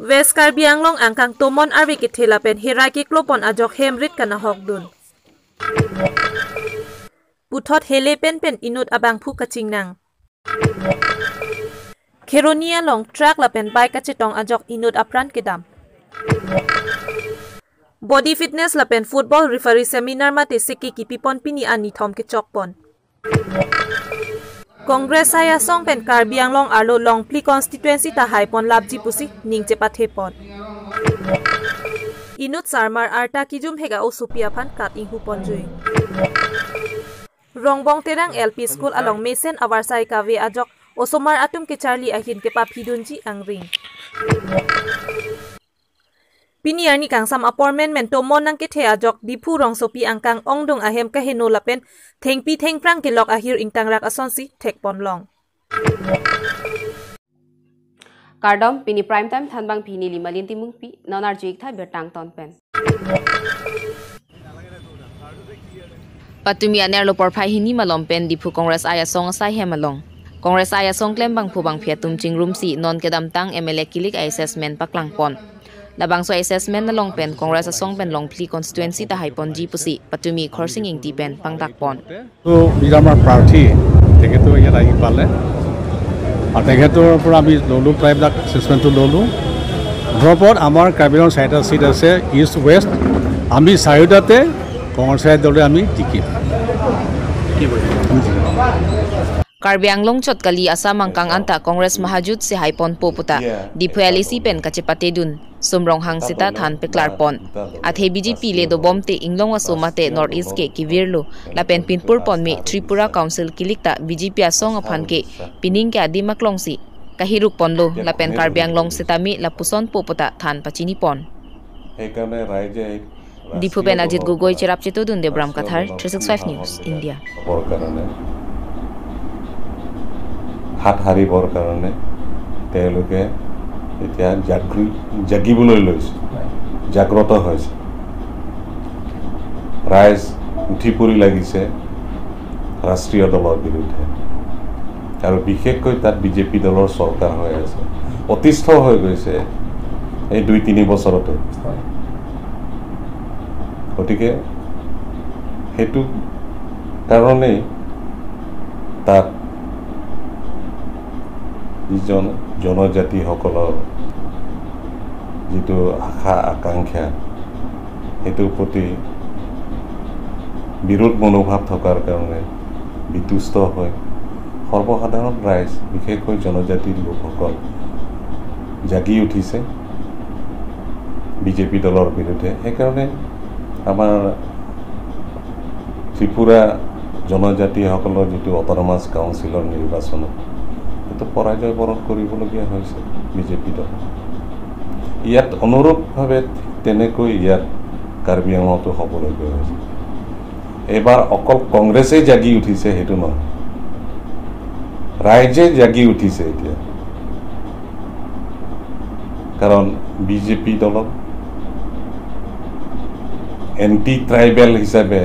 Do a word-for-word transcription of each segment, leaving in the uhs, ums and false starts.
West Karbi Anglong angkang tomon arve kethe lapen herai keklopon ajok hem rit kanahokdun. Puthot hele penpen inut abangphu kachingnang. Kheroni along truck lapen bike kachetong ajok inut apran kedam. Body fitness lapen football referee seminar mate seke kipipon pini an nithom kechokpon. Congress asai asong pen Karbi Anglong arlo Longphli constituency ta haipon lapji pusi ning chepathepon. Inut sarmar arta kijum hega osopi aphan kat inghuponjui. Rongbong Terang L P School along mesen avarsai kave ajok osomar atum kecharli ahin kepaphidunji angring. Pini arni kangsam apor menmen tomon nangkethe ajok Diphu rongsopi angkang ongdung ahem kaheno lapen thengpi thengphrang kelok ahir ingtangrak asonsi thekponlong. Kardom, pini prime time thanbang pini Limalin Timungpi, non arju iktha birta angton pen. Patumi anerlo porphai hini malom pen Diphu Congress asai asong asai hem along Congress asai asong klembangphu bangphi atum chingrumsi non kedamtang M L A kilik assessment paklangpon. Labangso assessment along pen Congress asong pen Longphli constituency ta haiponji pusi patumi Khorsing Ingti pen pangdakpon. তো যিজন আমাৰ প্ৰাৰ্থী, তেখেতো ইয়াত আহি পালে আৰু তেখেতৰ পৰা আমি ল'লোঁ, প্ৰায়বিলাক এছেচমেণ্টটো ল'লোঁ। ড্ৰপত আমাৰ কাৰ্বি আংলং চাৰিটা ছিট আছে, ইষ্ট ৱেষ্ট, আমি চাৰিওটাতে কংগ্ৰেছ দলে আমি টিকিম। আমি টিকিম। Karbi Anglong chot kali Assam angkang anta Congress mahajut si haiponpo puta Diphu L A C pen kachepatedun Sum Ronghang seta than peklarpon. Athe B J P le dobomte inglong aso mate North East ke kevirlo lapen pinpurpon me Tripura Council kilik ta B J P asong aphan ke pining ke adim aklongsi kahirukponlo lapen Karbi Anglong seta me lapusonpo puta than pachinipon. সেইকাৰণে ৰাইজে এই Diphu pen Ajit Gogoi cherap chetodun Debram Kathar, three six five News, India. হাত সাৰিবৰ কাৰণে তেওঁলোকে এতিয়া জাগৃ জাগিবলৈ লৈছে, জাগ্ৰত হৈছে। ৰাইজ উঠি পৰি লাগিছে ৰাষ্ট্ৰীয় দলৰ বিৰুদ্ধে। আৰু বিশেষকৈ তাত বিজেপি দলৰ চৰকাৰ হৈ আছে, অতিষ্ঠ হৈ গৈছে এই দুই তিনি বছৰতে। গতিকে সেইটো কাৰণেই তাত যিজন জনজাতিসকলৰ যিটো আশা আকাংক্ষা, সেইটোৰ প্ৰতি বিৰোধ মনোভাৱ থকাৰ কাৰণে বিতুষ্ট হৈ সৰ্বসাধাৰণ ৰাইজ, বিশেষকৈ জনজাতিৰ লোকসকল জাগি উঠিছে বিজেপি দলৰ বিৰুদ্ধে। সেইকাৰণে আমাৰ ত্ৰিপুৰা জনজাতিসকলৰ যিটো অট'নমাছ কাউন্সিলৰ নিৰ্বাচনত, সেইটো পৰাজয় বৰণ কৰিবলগীয়া হৈছে বিজেপি দল। ইয়াত অনুৰূপভাৱে তেনেকৈ ইয়াত কাৰ্বি আংলঙতো হ'বলগীয়া হৈছে। এইবাৰ অকল কংগ্ৰেছেই জাগি উঠিছে, সেইটো নহয়, ৰাইজে জাগি উঠিছে এতিয়া। কাৰণ বিজেপি দলক এণ্টি ট্ৰাইবেল হিচাপে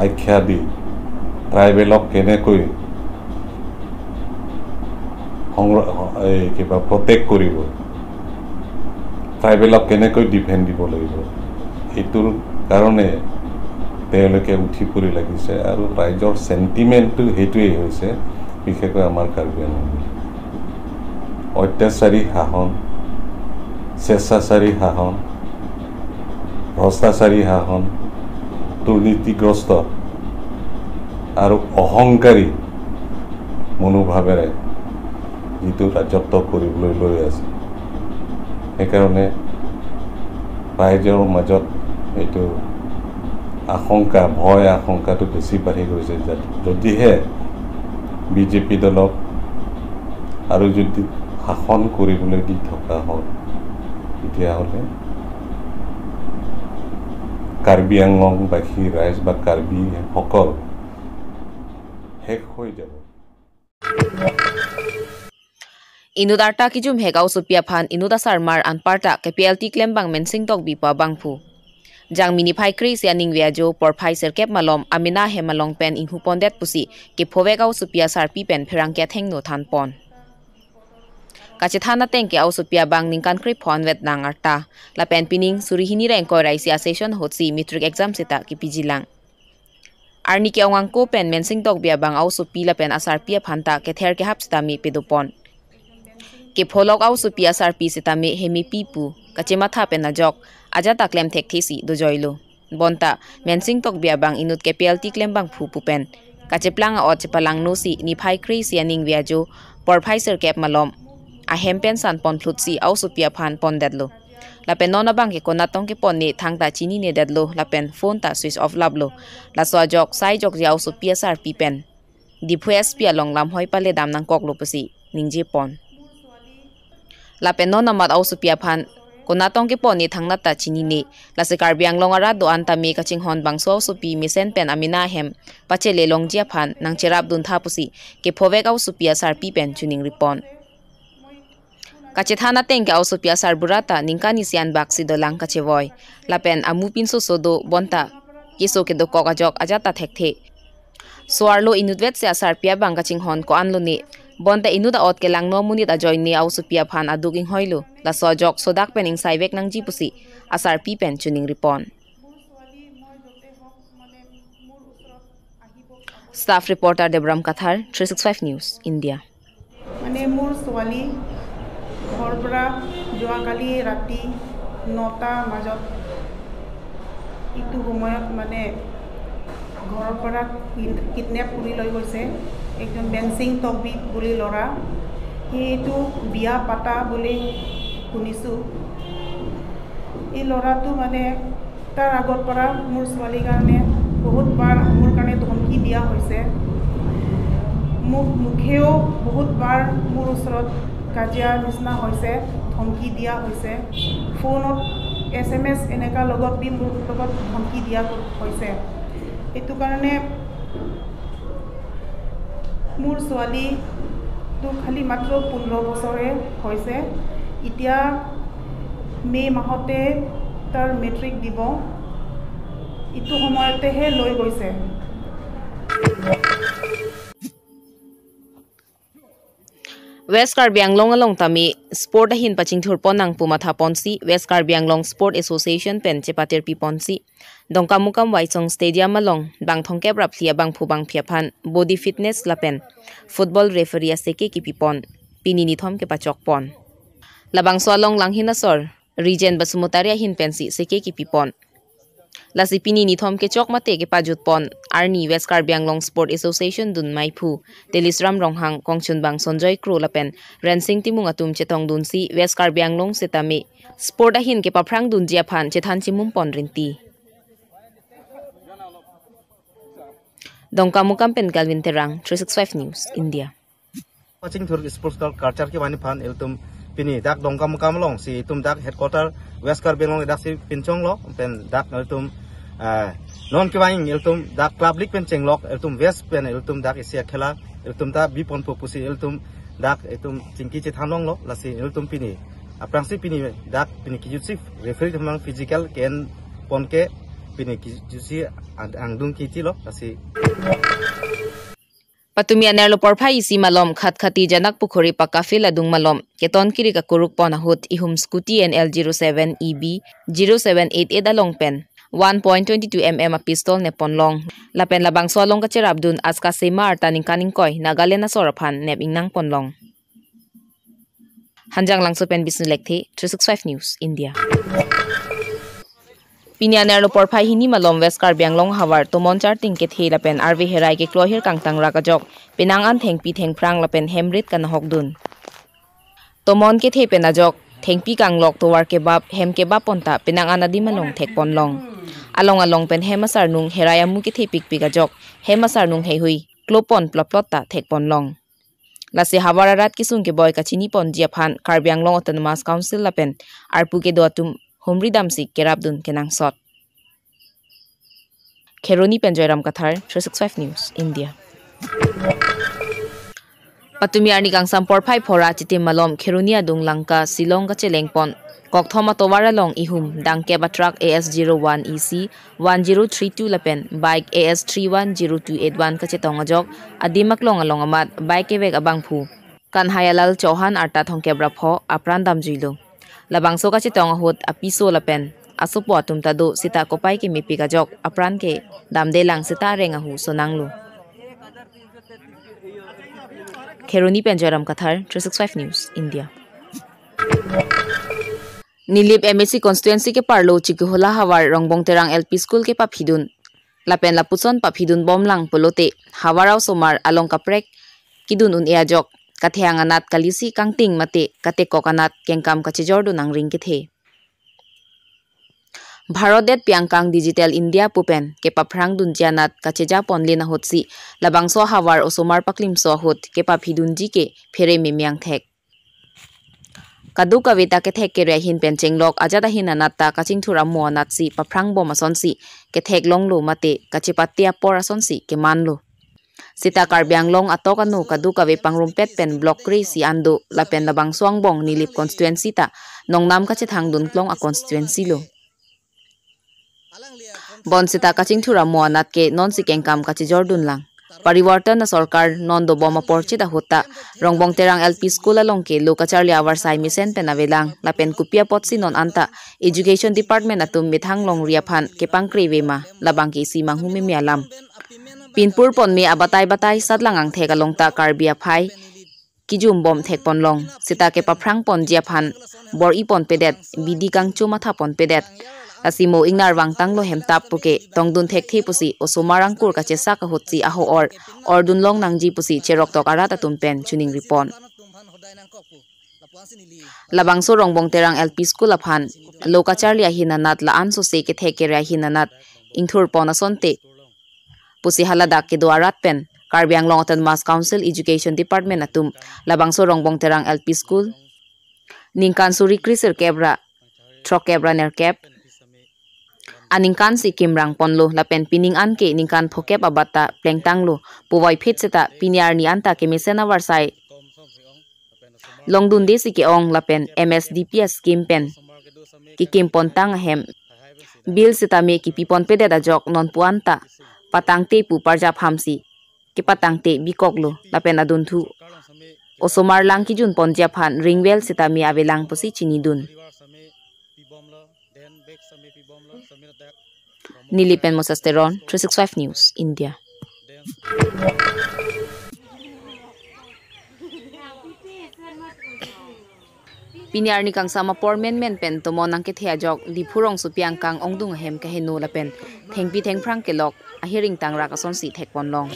আখ্যা দি ট্ৰাইবেলক কেনেকৈ সংৰ-, এই কিবা প্ৰটেক্ট কৰিব, ট্ৰাইবেলক কেনেকৈ ডিফেণ্ড দিব লাগিব, এইটোৰ কাৰণে তেওঁলোকে উঠি পৰি লাগিছে। আৰু ৰাইজৰ চেণ্টিমেণ্টটো সেইটোৱেই হৈছে, বিশেষকৈ আমাৰ কাৰ্বি আংলঙত। অত্যাচাৰী শাসন, স্বেচ্ছাচাৰী শাসন, ভ্ৰষ্টাচাৰী শাসন, দুৰ্নীতিগ্ৰস্ত আৰু অহংকাৰী মনোভাৱেৰে যিটো ৰাজত্ব কৰিবলৈ লৈ আছে, সেইকাৰণে ৰাইজৰ মাজত এইটো আশংকা, ভয় আশংকাটো বেছি বাঢ়ি গৈছে। যদ-, যদিহে বিজেপি দলক আৰু যদি শাসন কৰিবলৈ দি থকা হয়, তেতিয়াহ'লে কাৰ্বি আংলংবাসী ৰাইজ বা কাৰ্বিসকল শেষ হৈ যাব। Inut arta kijum hega osopi aphan inut asarmar anparta K P L T klembang Mensing Tokbi pu abangphu. Jangmi niphai kre-isi aningve ajo porphai sirkep malom amena hem along pen inghupondet pusi kephovek osopi asarpi pen pherangke athengno thanpon. Kachethan ateng ke aosopi abang ningkan krepho anvet nang arta. Lapen pining suri hini ra ingkoi ra isi a-session ahutsi matric exam seta kepiji lang. Arni ke-ong angko pen Mensing Tokbi abang aosopi lapen asarpi aphan ta kether kehap sitame pedopon. Kepholok aosopi asarpi sitame hemepi pu kachematha pen ajok ajat ta klem thekthesi dojoilo. Bonta Mensing Tokbi abang inut ke P L T klembangphu pu pen kacheplang a-ot chepalangno si niphai kre-isi aning viajo porphai sirkep malom ahem pen sanpon phlutsi aosopi aphan pondetlo. Lapen non abang ke konat tong kepon ne thangta chininedetlo lapen phone ta switch off laplo. Laso ajok sai jokji aosopi asarpi pen Diphu S P along lamhoi paledam nangkoklo pusi ningjepon. Lapen non amat aosopi aphan konat tong kepon ne thangnat ta chinine. Lasi Karbi Anglong arat do-an tame kachinghon bangso aosopi mesen pen amena ahem pachele longji aphan nangcherapduntha pusi kephovek aosopi asarpi pen chiningripon. Kachethan ateng ke aosopi asarbura ta ningkan isi anbak si dolang kachevoi. Lapen amu pinso sodo bonta keso kedokok ajok ajat ta thekthe. So-arlo inutvet si asarpi abang kachinghon ko-anlo ne. Bonta inut a-ot kelangno amonit ajoine aosopi aphan aduk inghoilo. Laso ajok sodak pen ingsaivek nangji pusi asarpi pen chiningripon. Staff reporter Debram Kathar, three six five News, India. মানে মোৰ ছোৱালী ঘৰৰ পৰা যোৱাকালি ৰাতি নটা মাজত এইটো সময়ত মানে ঘৰৰ পৰা কিডনেপ কৰি লৈ গৈছে একজন বেনচিং তকবি বুলি ল'ৰা। সেইটো বিয়া পাতা বুলি শুনিছোঁ। এই ল'ৰাটো মানে তাৰ আগৰ পৰা মোৰ ছোৱালীৰ কাৰণে বহুতবাৰ মোৰ কাৰণে ধমকি দিয়া হৈছে। মোক মুখেও বহুতবাৰ মোৰ ওচৰত কাজিয়া নিচিনা হৈছে, ধমকি দিয়া হৈছে। ফোনত এছ এম এছ এনেকা লগত বি মোৰ লগত ধমকি দিয়া হৈছে। এইটো কাৰণে মোৰ ছোৱালীটো খালি মাত্ৰ পোন্ধৰ বছৰে হৈছে। এতিয়া মে' মাহতে তাৰ মেট্ৰিক দিব। ইটো সময়তেহে লৈ গৈছে। West Karbi Anglong along tame sport ahin pachingthurpon nang pu mathaponsi West Karbi Anglong Sport Association pen chepatirpiponsi Dongkamukam Waisong Stadium along bang thomkep ra phli abangphu bangphi aphan body fitness lapen football referee aseke kipipon pini nithom kepachokpon. Labangso along langhin asor Rijen Basumotari ahin pensi seke kipipon. Lasi pini nithom kechok mate kepajutpon arni West Karbi Anglong Sport Association dun maiphu Telisram Ronghang, kongchunbang Sonjoy Kro lapen Rensing Timung atum chetongdunsi West Karbi Anglong setame sport ahin kepaphrangdunji aphan chethan chimumpon rinti. Dongkamukam pen Calvin Terang, three six five News, India. Pachingthur sports dol culture kevan aphan ilitum pini dak Dongkamukam alongsi itum dak headquarter West Karbi Anglong idaksi pinchonglo pen dak ilitum ah, non kevang ilitum dak club league pen chenglok ilitum West pen ilitum dak isi akhela ilitum ta biponpo pusi ilitum dak itum chingki chethanlonglo lasi ilitum pini aphrangsi pini dak pini kijutsi referee themang physical ke-enpon ke pini kijutsi ang- angdung kichilo lasi. Patumi anerlo porphai isi malom Khatkhati Janak Pukhuri pakka field adung malom keton kiri kakuruk pon ahut ihum scooty N L zero seven E B zero seven eight eight along pen one point twenty two M M a pistol nepponlong. Lapen labangso along kacherapdun Aska Sema arta ningkan ingkoi Nagaland asor aphan nep ingnangponlong. Hanjanglangso pen Bisnu Lekthe, three six five News, India. Pini anerlo porphai hini malom West Karbi Anglong havar tomon charting kethe lapen arve herai keklo ahir kangtang rak ajok penang an thengpi thengphrang lapen hemrit kanahokdun. Tomon kethe pen ajok thengpi kanglok tovar kebap hem kebap ponta penang an adim along thekponlong. Along along pen hem asarnung herai amu kethe pikpik ajok hem asarnung heihui klopon ploplot ta thekponlong. Lasi havar arat kesung keboi kachiniponji aphan Karbi Anglong Autonomous Council lapen arpu kedo atum humri damsi kerapdun kenangsot. Kheroni pen Joyram Kathar, three six five News, India. Patumi arni kangsam porphai phora chitim malom Kheroni adung Langka Shillong kachelengpon kokthom atovar along ihum dangkep atruck A S zero one E C one zero three two lapen bike A S three one zero two eight one kachetong ajok adim aklong along amat bike kevek abangphu Kanhaiyalal Chauhan arta thomkep ra pho apran damjuilo. Labangso kachetong ahut apiso lapen asopo atum ta do seta kopai kemepik ajok apran ke damdelang seta areng ahu sonanglo. Kheroni pen Joyram Kathar, three six five News, India. Nilip M A C constituency keparlo Chikuhola havar Rongbong Terang L P School kepaphidun lapen lapuson paphidun bomlang pulote havar osomar along kaprek kidun un-e ajok kathehang anat kalisi kangting mate katekok anat kengkam kachejordun angring kethe. Bharat det piangkang Digital India pu pen kepaphrangdunji anat kacheja ponlin ahutsi labangso havar osomar paklimso ahut kepaphidunji ke phere memiang thek. Kadokave ta kethek kere ahin pen chenglok ajat ahin anat ta kachingthur amo anatsi paphrang bom asonsi kethek longlo mate kachepate apor asonsi kemanlo. Seta Karbi Anglong atok ano kadokave pangrumpet pen block kre-isi an do lapen labangso angbong Nilip constituency ta nongnam kachethangdun klong a constituency lo. Bonseta kachingthur amo anat ke nonsi kengkam kachejordunlang. Parivartan asorkar non dobom apor chit ahut ta Rongbong Terang L P School along ke lo kacharli avarsai mesen pen avelang lapen kopi apotsi non anta Education Department atum methang longri aphan kepangkreve ma labang ke isi manghu meme alam. Pinpur ponme abatai batai satlang angthek along ta Karbi aphai kijum bom thek ponlong seta kepaphrang ponji aphan bor-i ponpedet, bidi kangcho matha ponpedet. Lasi mo ingnar vangtanglo hemtap puke tongdun thekthe pusi osomar angkur kachesak ahutsi aho-or ordun longnangji pusi cheroktok arat atum pen choningri pon. Labangso Rongbong Terang L P School aphan lo kacharli ahin anat la-an sose kethek kere ahin anat ingthur pon asonte pusi haladak kedo arat pen Karbi Anglong Autonomous Council Education Department atum labangso Rongbong Terang L P School ningkan suri kre-sirkep ra throkkep ra nerkep aningkansi kimrang ponlo lapen pining an ke ningkan phokep abat ta plengtanglo puvoiphit seta pini arni anta kemesen avarsai longdundesi ke-ong lapen M S D P a scheme pen kekim pontang ahem bill sitame kipi ponpedet ajok nonpu anta patangte pu parjap hamsi kepatangte bikoklo lapen adunthu osomar lang kijun ponji aphan ringvel sitame avelang pusi chinidun. Nilip pen Moses Teron, three six five News, India. Pini arni kangsam apor menmen pen tomon nangkethe ajok Diphu rongsopi angkang ongdung ahem kaheno lapen thengpi thengphrang kelok ahiring tangrak asonsi thek ponlong.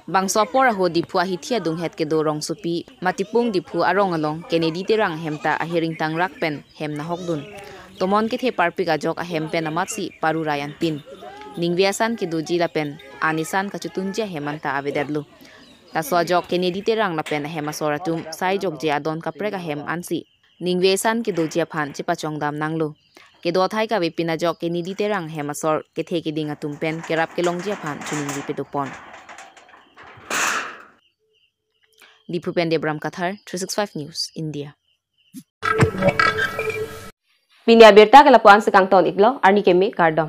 Bangso apor ahut Diphu ahithi adunghet kedo rongsopi Matipung Diphu arong along Kennedy Terang ahem ta ahiring tangrak pen hem nahokdun. Tomon kethe parpik ajok ahem pen amatsi parurai anpin. Ningve asan kedoji lapen an isan kachotunji ahem anta avedetlo. Laso ajok Kennedy Terang lapen ahem asor atum sai jokje adon kaprek ahem ansi ningve asan kedoji aphan chepachongdam nanglo. Kedo athai kavepin ajok Kennedy Terang ahem asor kethe keding atum pen kerap kelongji aphan choningri pedopon. Diphu pen Debram Kathar, three six five News, India. Pini abirta ke lapu-an si kangton iklo, arni keme kardom.